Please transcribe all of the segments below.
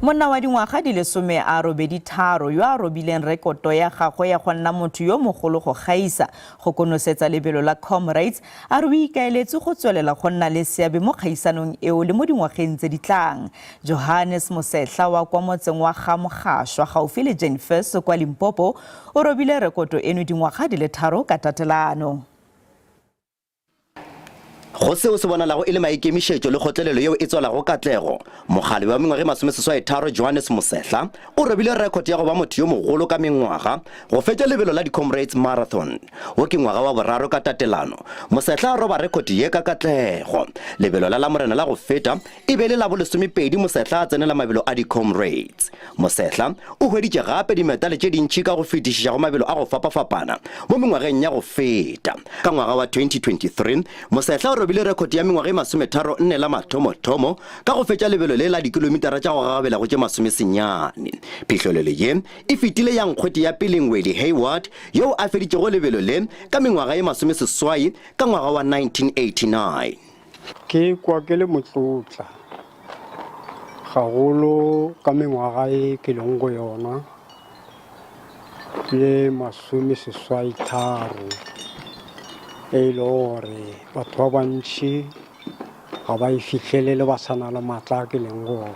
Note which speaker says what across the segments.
Speaker 1: Monna wa dingwaga di le 83 yo a robileng rekoto ya gagwe ya go nna motho yo mogolo go gaisa go konosetsa lebelo la Comrades a re o ikaeletse go tswelela go nna le seabe mo kgaisanong eo le mo dingwageng tse di tlang. Johannes Mosehla wa kwa motseng wa Ga-Mogashwa gaufi le Jane Furse kwa Limpopo o robile rekoto eno dingwaga di le tharo ka tatelano.
Speaker 2: Go seo se bonalago e le maikemišetšo le kgotlelelo yeo e tswalago katlego, mokgalabje wa mengwaga e masomesesaitharo Johannes Mosehla o robile rekhot ya go ba motho yo mogolo ka mengwaga go fetša lebelo la di-Comrades Marathon. Wo ke ngwaga wa boraro ka tatelano Mosehla a roba rekhot ye ka katlego. Lebelo la Lamorena la go feta E be e le la bolesomepedi Mosehla a tsenela mabelo a di-Comrades. Mosehla o hweditše gape dimetale tše dintši ka go fetišiša go mabelo a go fapafapana mo mengwageng ya go feta. Ka ngwaga wa 2023, Mosehla o robile rekhoti ya mengwaga e masometharonne la mathomothomo ka go fetša lebelo le la dikilomitara tša go gagabela go tše masomesenyane. Phihlelelo ye e fetile ya nkgwete ya peleng Wally Hayward yeo a feditšego lebelo le ka mengwaga e masomeseswai ka ngwaga wa 1989.
Speaker 3: Ke kwa ke le motlotla gagolo ka mengwaga e ke leng go yona ye 83 e le gore batho ba bantši ga ba e fihlelele ba sa na le maatla a ke leng go ona.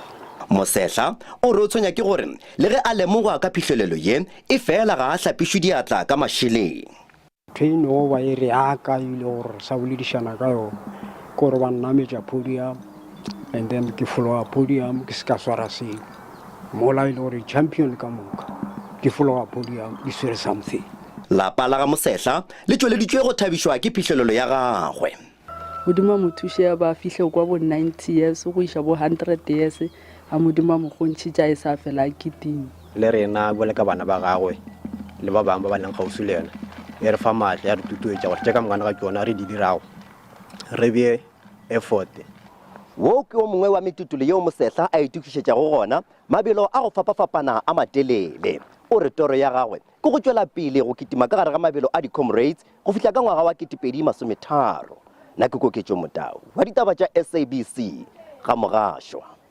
Speaker 2: Mosehla o re o tshwenya ke gore le ge a lemogwa ka phihlelelo ye, efela ga a hlapišwe diatla ka mašeleng.
Speaker 3: Ntho e no ba e re aka e ile gore re sa boledišana ka yona ke gore ba nnametša podium and then ke fologa podium ke se ka swara selo mola e le gore champion ka moka di fologa podium di swere something.
Speaker 2: Lapa la ga Mosehla le tšweleditšwe go thabišwa ke phihlelelo ya gagwe.
Speaker 4: Modimo a mo thuše a ba fihle kwa bo 90 years go iša bo 100 years a Modimo a mo kgontšhitše a e sa fela a kitima.
Speaker 5: Le rena bjalo ka bana ba gagwe le ba bangwe ba ba leng kgauswi le yena, e re fa maatla, ya re tutuetša gore tše ka mokana ga tšona re di dirago re bee effort.
Speaker 2: Wo ke o mongwe wa metutulu yeo Mosehla a itokišetšago gona mabelo a go fapafapana a matelele. O re toro ya gagwe ke go tšwela pele go kitima ka gare ga mabelo a di-Comrades go fihla ka ngwaga wa 2030. Nna ke Koketšo Motau wa ditaba tša SABC, Ga-Mogašwa.